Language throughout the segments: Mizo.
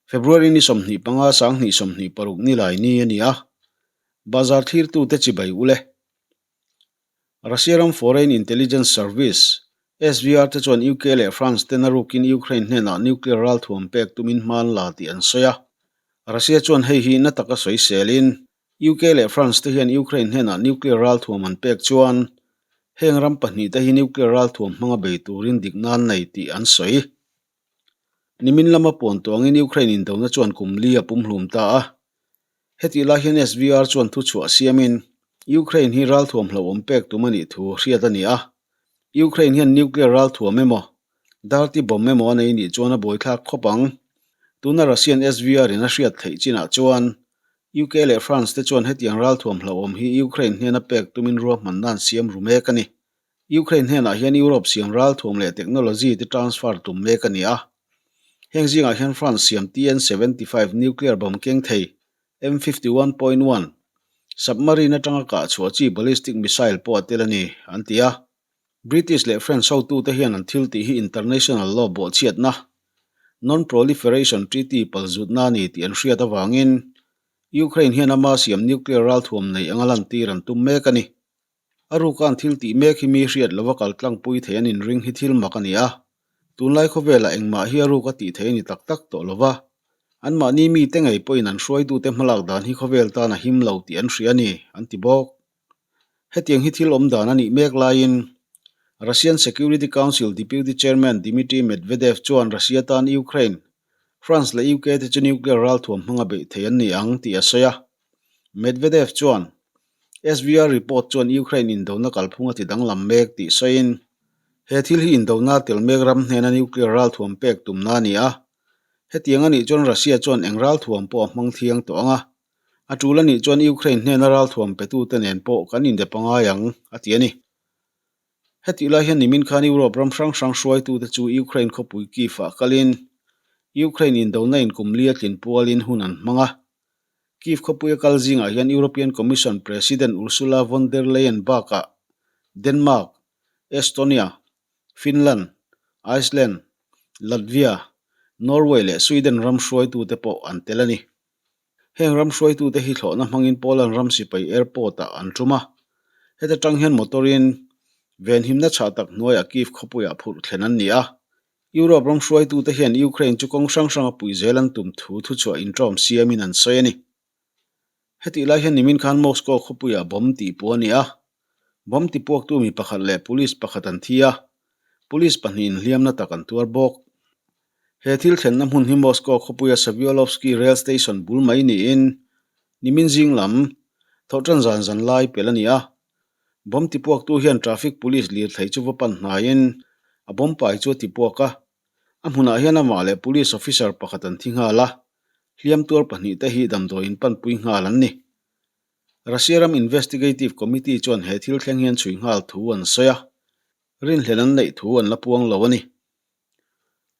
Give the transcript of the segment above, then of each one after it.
February ni 25 2026 nilai ni a ni a, bazar thlirtute chibai ule. Russia ram Foreign Intelligence Service, SVR te chuan UK leh France ten a rukin Ukraine hnenah nuclear ralthuam pek tumin hma an la tih an sawi a. Russia chuan hei hi na taka sawi selin, UK leh France te hian Ukraine hnenah nuclear ralthuam an pek chuan heng ram pahnihte hi nuclear ralthuam hmanga bei turin dikna an nei tih an sawi. Nimin lama puan tuangin Ukraine indona chuan kum li a pumhlum ta a. Hetih lai hian SVR chuan thuchhuah siamin Ukraine hi ralthuam hlauhawm pek tum a nih thu hriat a ni a. Ukraine hian nuclear ralthuam emaw, dirty bomb emaw a nei nih chuan a buaithlak khawp ang. Tuna Russian SVR in a hriat theih chinah chuan UK leh France te chuan hetiang ralthuam hlauhawm hi Ukraine hnena pek tumin ruahmanna an siam ru mek a ni. Ukraine hnenah hian Europe siam ralthuam leh technology te transfer tum mek a ni a. Heng zingah hian France siam TN-75 nuclear bomb keng thei, M51.1 submarine atanga kah chhuah chi ballistic missile pawh a tel a ni, an ti a. British leh French hotute hian an thil tih hi international law bawhchhiatna, Non-Proliferation Treaty palzutna a ni tih an hriat avangin Ukraine hian ama siam nuclear ralthuam nei anga lantir an tum mek a ni. A ruka an thil tih mek hi mi hriat lova kal tlangpui thei an inring hi thil mak a ni a. Tunlai khawvelah engmah hi a ruka tih theih a ni tak tak tawh lova. Anmahni mite ngei pawhin an hruaitute hmalak dan hi khawvel tan a him lo tih an hria a ni, an ti bawk. Hetiang hi thil awm dan a nih mek laiin Russian Security Council Deputy Chairman Dmitry Medvedev chuan Russia tan Ukraine, France leh UK te chu nuclear ralthuam hmanga beih thei an ni ang tih a sawi a. Medvedev chuan, SVR report chuan Ukraine indona kalphung a ti danglam mek tih sawiin, he thil hi indona tel mek ram hnena nuclear ralthuam pek tumna a ni a. Hetiang a nih chuan Russia chuan eng ralthuam pawh a hmang thiang tawh ang a. A tul a nih chuan Ukraine hnena ralthuam petute nen pawh kan indep a ngai ang, a ti a ni. Hetih lai hian nimin khan Europe ram hrang hrang hruaitute chu Ukraine khawpui Kyiv-ah kalin Ukraine indona inkum li a tlin pualin hun an hmang a. Kyiv khawpuia kal zingah hian European Commission President Ursula von der Leyen bakah Denmark, Estonia, Finland, Iceland, Latvia, Norway leh Sweden ram hruaitute pawh an tel a ni. Heng ram hruaitute hi thlawhna hmangin Poland ram sipai airport-ah an tum a. Heta tang hian motor-in venhimna chhah tak hnuaiah Kyiv khawpuiah phurh thlen an ni a. Europe ram hruaitute hian Ukraine chu kawng hrang hranga puih zel an tum thu thuchhuah inṭawm siamin an sawi a ni. Hetih lai hian nimin khan Moscow khawpuiah bomb tihpuah a ni a. Bomb tipuaktu mi pakhat leh police pakhat an thi a, police pahnihin hliamna tak an tuar bawk. He thil thlenna hmun hi Moscow khawpuia Savyolovsky rail station bul mai niin nimin zing lam thawhṭan zan zan lai pel a ni a. Bomb tipuaktu hian traffic police lirthei chu va pan hnaiin a bomb pai chu a tipuak a. A hmunah hian amah leh police officer pakhat an thi nghal a, hliam tuar pahnihte hi damdawiin panpui nghal an ni. Russia ram Investigative Committee chuan he thil thleng hian chhui nghal thu an sawi a, rinhlelh an neih thu an la puang lo a ni.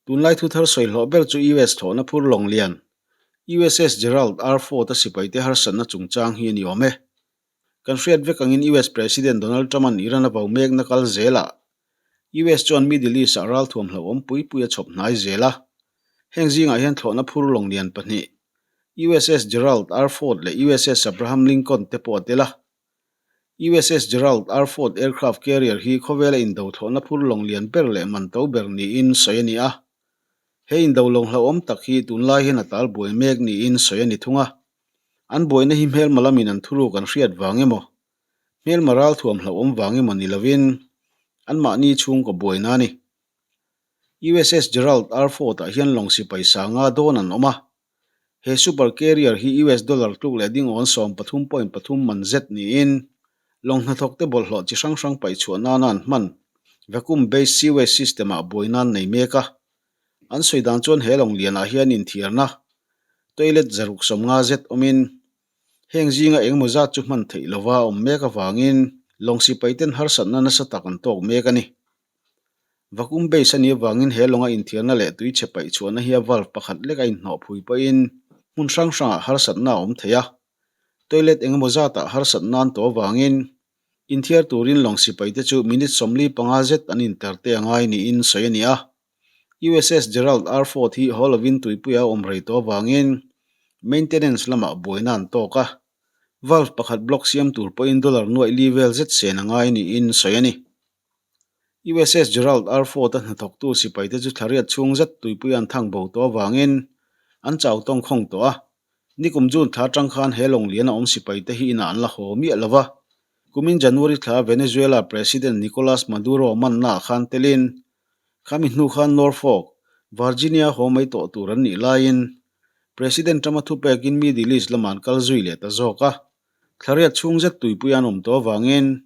Tunlai thu thar sawi hlawh ber chu US thlawhna phur lawng lian, USS Gerald R. Ford-a sipaite harsatna chungchang hi a ni awm e. Kan hriat vek angin US President Donald Trump-a'n Iran a vau mekna kal zelah US chuan Middle East-ah ralthuam hlauhawm pui pui a chhawp hnai zel a. Heng zingah hian thlawhna phur lawng lian pahnih, USS Gerald R. Ford leh USS Abraham Lincoln te pawh a tel a. USS Gerald R. Ford aircraft carrier hi khawvela indo thlawhna phur lawng lian ber leh man to ber niin sawi a ni a. He indo lawng hlauhawm tak hi tunlai hian a tal buai mek niin sawi a ni thung a. An buaina hi hmelma lamin an thuruk an hriat vang emaw, hmelma ralthuam hlauhawm vang emaw ni lovin anmahni chhungkaw buaina a ni. USS Gerald R. Ford-ah hian lawng sipai sanga dawn an awm a. He super carrier hi US dollar tluk leh dingawn 13.3 man zet niin lawng hnathawkte bawlhhlawh chi hrang hrang paih chhuah nana an hman vacuum based sewage system-ah buaina an nei mek a. An sawi dan chuan he lawng lianah hian inthiarna toilet 150 zet awmin heng zinga engemaw zat chu hman theih lova awm mek avangin lawng sipaiten harsatna nasa tak an tawk mek a ni. Vacuum base a nih avangin he lawnga inthiarna leh tui chhe paih chhuahna hi a valve pakhat lek a inhnawh phui pawhin hmun hrang hrangah harsatna a awm thei a. Toilet engemaw zatah harsatna an tawh avangin inthiar turin lawng sipaite chu minute 45 zet an inter te a ngai niin sawi a ni a. USS Gerald R. Ford hi haw lovin tuipuia a awm rei tawh avangin maintenance lamah buaina an tawk a, valve pakhat block siam tur pawhin dollar nuaih li vel zet sen a ngai niin sawi a ni. USS Gerald R. Ford-a hnathawktu sipaite chu thlariat chhung zet tuipuia an thang bo tawh avangin an chau tawng khawng tawh a, nikum June thla atang khan he lawng lian a awm sipaite hi inah an la haw miah lo va. Kumin January thla Venezuela President Nicolas Maduro mannaah khan telin Khami hnu khan Norfolk, Virginia haw mai tawh tur an nih laiin President Trump-a thupekin Middle East lamah an kal zui leh ta zawk a. Thlariat chhung zet tuipui an awm tawh avangin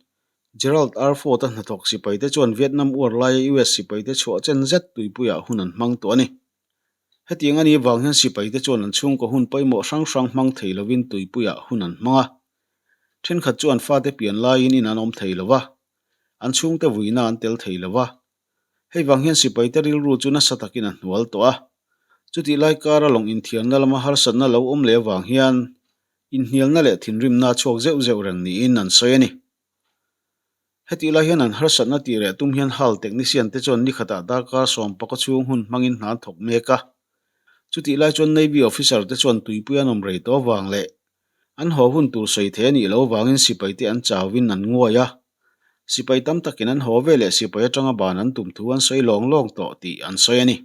Gerald R. Ford-a hnathawk sipaite chuan Vietnam War laia US sipaite chhuah chen zet tuipuiah hun an hmang tawh a ni. Hetiang a nih avang hian sipaite chuan an chhungkaw hun pawimawh hrang hrang hmang thei lovin tuipuiah hun an hmang a. Thenkhat chu an fate pian laiin in an awm thei lo va, an chhungte vuina an tel thei lo va. Hei vang hian sipaite rilru chu nasa takin a hnual tawh a. Chutih lai kara lawng inthiarna lama harsatna lo awm leh avang hian inhnialna leh thinrimna a chhuak zeuh zeuh reng niin an sawi a ni. Hetih lai hian an harsatna tih reh tum hian hull technician te chuan nikhatah darkar sawmpaka chhung hun hmangin hna an thawk mek a. Chutih lai chuan Navy officer te chuan tuipui an awm rei tawh avang leh an haw hun tur sawi thei a nih loh avangin sipai te an chauhin an nguai a. Sipai tam takin an haw ve leh sipai atanga ban an tum thu an sawi lawng lawng tawh tih an sawi a ni.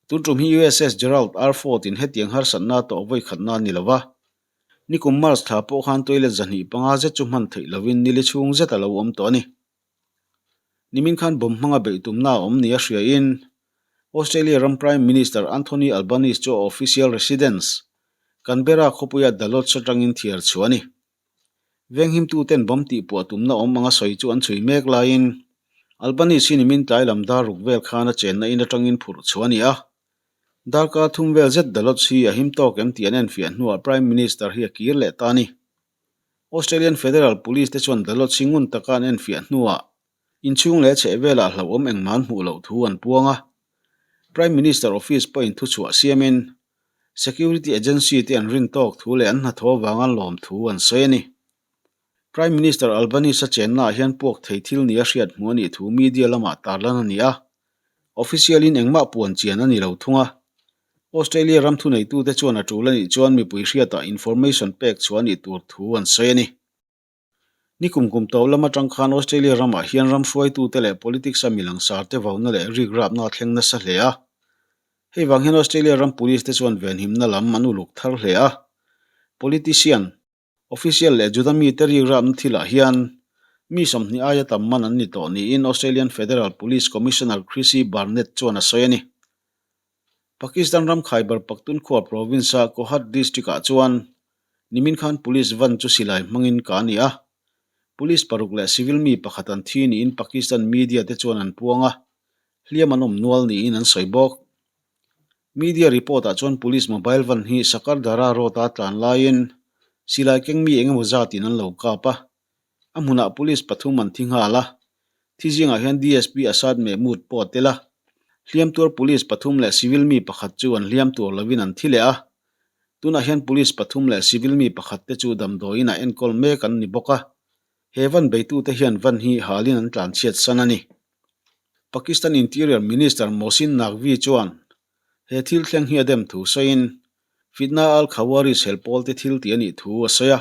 Tun tum hi USS Gerald R. Ford in hetiang harsatna tawh vawi khatna a ni lo va. Nikum March thla pawh khan toilet 205 zet chu hman theih lovin nili chhung zet a lo awm tawh a ni. Nimin khan bomb hmanga beih tumna a awm nia hriain Australia ram Prime Minister Anthony Albanese chu a official residence, Canberra khawpuia The Lodge atangin thiar chhuah a ni. Venghimtuten bomb tihpuah tumna awm anga sawi chu an chhui mek laiin Albanese hi nimin tlai lam dar ruk vel khan a chenna in atangin phurh chhuah a ni a. Darkar thum vel zet The Lodge hi a him tawk em tih an enfiah hnuah Prime Minister hi a kir leh ta a ni. Australian Federal Police te chuan The Lodge hi ngun taka an enfiah hnuah inchhung leh chhehvelah hlauhawm engmah an hmuh loh thu an puang a. Prime Minister Office pawhin thuchhuah siamin Security agency te an rin tawk thu leh an hnathawh avanga lawm thu an sawi a ni. Prime Minister Albanese a chennaah hian puak thei thil nia hriat hmuh a nih thu media lamah tarlan a ni a. Official in engmah puan chian a ni lo thung a. Australia ram thuneitute chuan a tul a nih chuan mipui hriatah information pek chhuah a nih tur thu an sawi a ni. Ni kum kum tawp lam atang khan Australia ramah hian ram hruaitute leh politics a mi langsar te vauna leh rikrapna a thleng nasa hle a. Hei vang hian Australia ram police te chuan venhimna lam an uluk thar hle a. Politician, official leh Juda mite rikrapna thilah hian mi 20 aia tam man an ni tawh niin Australian Federal Police Commissioner Chrissy Barnett chuan a sawi a ni. Pakistan ram Khyber Pakhtunkhwa province-a Kohat district-ah chuan nimin khan police van chu silai hmangin ka a ni a. Police paruk leh civil mi pakhat an thi niin Pakistan media te chuan an puang a, hliam an awm nual niin an sawi bawk. Media report-ah chuan police mobile van hi Sakardara road-a tlan laiin silai keng mi engemaw zatin an lo kap a, A hmunah police pathum an thi nghal a, thi zingah hian DSP Asad Mehmood pawh a tel a. Hliam tuar police pathum leh civil mi pakhat chu an hliam tur lovin an thi leh a. Tunah hian police pathum leh civil mi pakhat te chu damdawiin ah enkawl mek an ni bawk a. He van beitute hian van hi halin an tlanchhiat san a ni. Pakistan Interior Minister Mohsin Naqvi chuan he thil thleng hi a dem thu sawiin Fitna al-Khawarij helpawlte thil tih a nih thu a sawi a.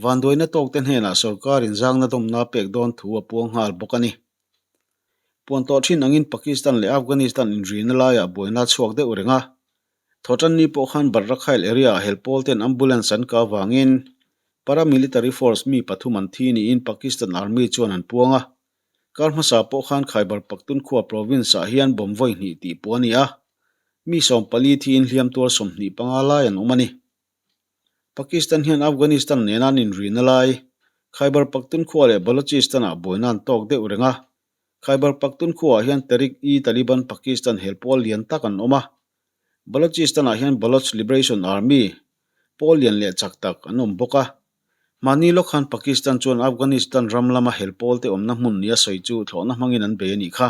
Vanduaina tawkte hnenah sorkarin zangna dawmna pek dawn thu a puang nghal bawk a ni. Puan tawh thin angin Pakistan leh Afghanistan inrina laiah buaina a chhuak deuh reng a. Thawhtanni pawh khan Barrakhail area-ah helpawl ten ambulance an kah avangin paramilitary force mi pathum an thi niin Pakistan Army chuan an puang a. Kar hmasa pawh khan Khyber Pakhtunkhwa province-ah hian bomb vawi hnih tih pawh a ni a. Mi 14 thiin hliam tuar 25 lai an awm a ni. Pakistan hian Afghanistan nena an inrina lai, Khyber Pakhtunkhwa leh Balochistan-ah buaina an tawk deuh reng a. Khyber Pakhtunkhwa-ah hian Tehrik-e-Taliban Pakistan hel pawl lian tak an awm a. Balochistan-ah hian Baloch Liberation Army pawl lian leh chak tak an awm bawk a. Mahni lawk khan Pakistan chuan Afghanistan ram lama hel pawlte awmna hmun nia sawi chu thlawhna hmangin an bei a nih kha.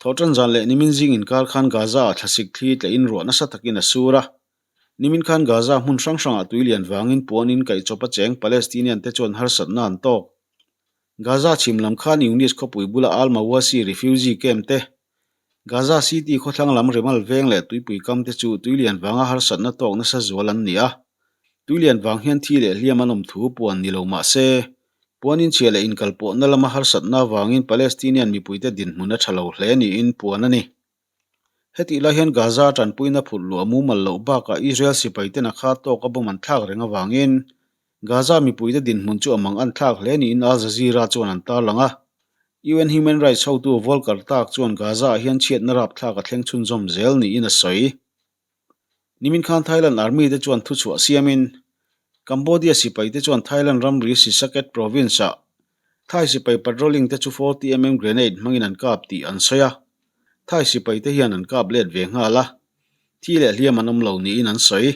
Thawhtan zan leh nimin zing inkar khan Gaza-ah thlasik thli tlehin ruah nasa takin a sur a. Nimin khan Gaza hmun hrang hrangah tui lian vangin puan in kaih chawp a cheng Palestinian te chuan harsatna an tawk. Gaza chhim lam khan Yunis khawpui bula Al Mawasi refugee camp te, Gaza City khawthlang lam Rimal veng leh tuipui kam te chu tuilian vanga harsatna tawk nasa zual an ni a. Tuilian vang hian thi leh hliam an awm thu puan ni lo mah se, puan inchhia leh inkalpawhna lama harsatna avangin Palestinian mipuite dinhmun a tha lo hle niin puan a ni. Hetih lai hian Gaza tanpuina phut luah mumal loh bakah Israel sipaiten a kha tawka bomb an thlak reng avangin Gaza mipuite dinhmun chu a mang an thlak hle niin Al Jazeera chuan an tarlang a. UN Human Rights hotu Volker Turk chuan Gaza-ah hian chhiatna rapthlak a thleng chhunzawm zel niin a sawi. Nimin khan Thailand Army te chuan thuchhuah siamin Cambodia sipai te chuan Thailand ramri Sisaket province-ah Thai sipai patrolling te chu 40mm grenade hmangin an kap tih an sawi a. Thai sipai te hian an kap let ve nghal a, thi leh hliam an awm lo niin an sawi.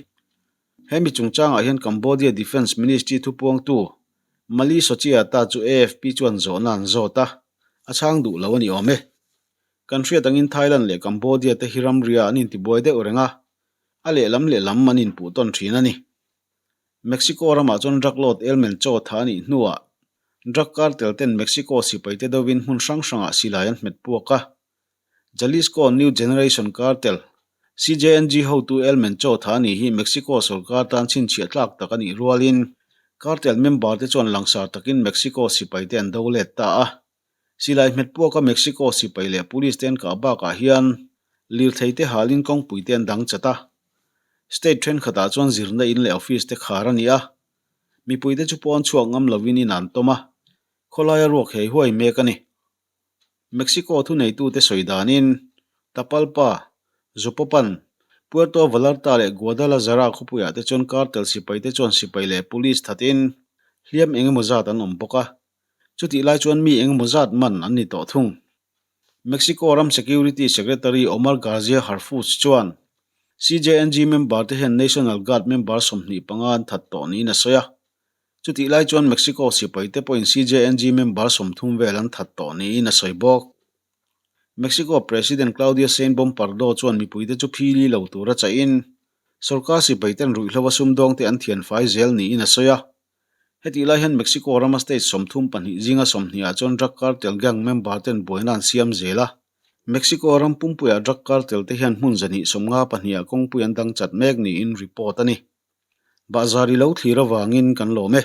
He mi chungchangah hian Cambodia Defence Ministry thupuangtu Mali Sochiata chu AFP chuan zawhna an zawt a, a chhang duh lo a ni awm e. Kan hriat angin Thailand leh Cambodia te hi ramria an intibuai deuh reng a, a lehlam lehlam an inpuh tawn thin a ni. Mexico ramah chuan drug lord El Mencho tha a nih hnuah drug cartel ten Mexico sipaite deuhin hmun hrang hrangah silai an hmet puak a. Jalisco New Generation Cartel, CJNG, hotu El Mencho tha a nih hi Mexico sorkar tan chhinchhiah tlak tak a nih rualin cartel member te chuan langsar takin Mexico sipaite an do let ta a. Silai hmet puaka Mexico sipai leh police te an kah bakah hian lirthei te halin kawngpui te an dang chat a. State thenkhatah chuan zirna in leh office te khar a ni a. Mipui te chu pawn chhuak ngam lovin in an tawm a, khawlaia ruak hei huai mek a ni. Mexico thuneitute sawi danin Tapalpa, Zapopan, Puerto Vallarta leh Guadalajara khawpuiah te chuan cartel sipai te chuan sipai leh police thatin hliam engemaw zat an awm bawk a. Chutih lai chuan mi engemaw zat man an ni tawh thung. Mexico ram Security Secretary Omar Garcia Harfuch chuan CJNG member te hian National Guard member 25 an that tawh niin a sawi a. Chutih lai chuan Mexico sipai te pawhin CJNG member 30 vel an that tawh niin a sawi bawk. Mexico President Claudia Sheinbaum Pardo chuan mipuite chu phili lo tura chahin sorkar sipai ten ruihhlo a sumdawng te an thianfai zel niin a sawi a. Hetih lai hian Mexico rama state 32 zinga 20 ah chuan drug cartel gang member ten buaina an siam zel a. Mexico ram pumpuiah drug cartel te hian hmun 152 ah kawngpui an dang chat mek niin report a ni. Bahzar i lo thlir avangin kan lawm e.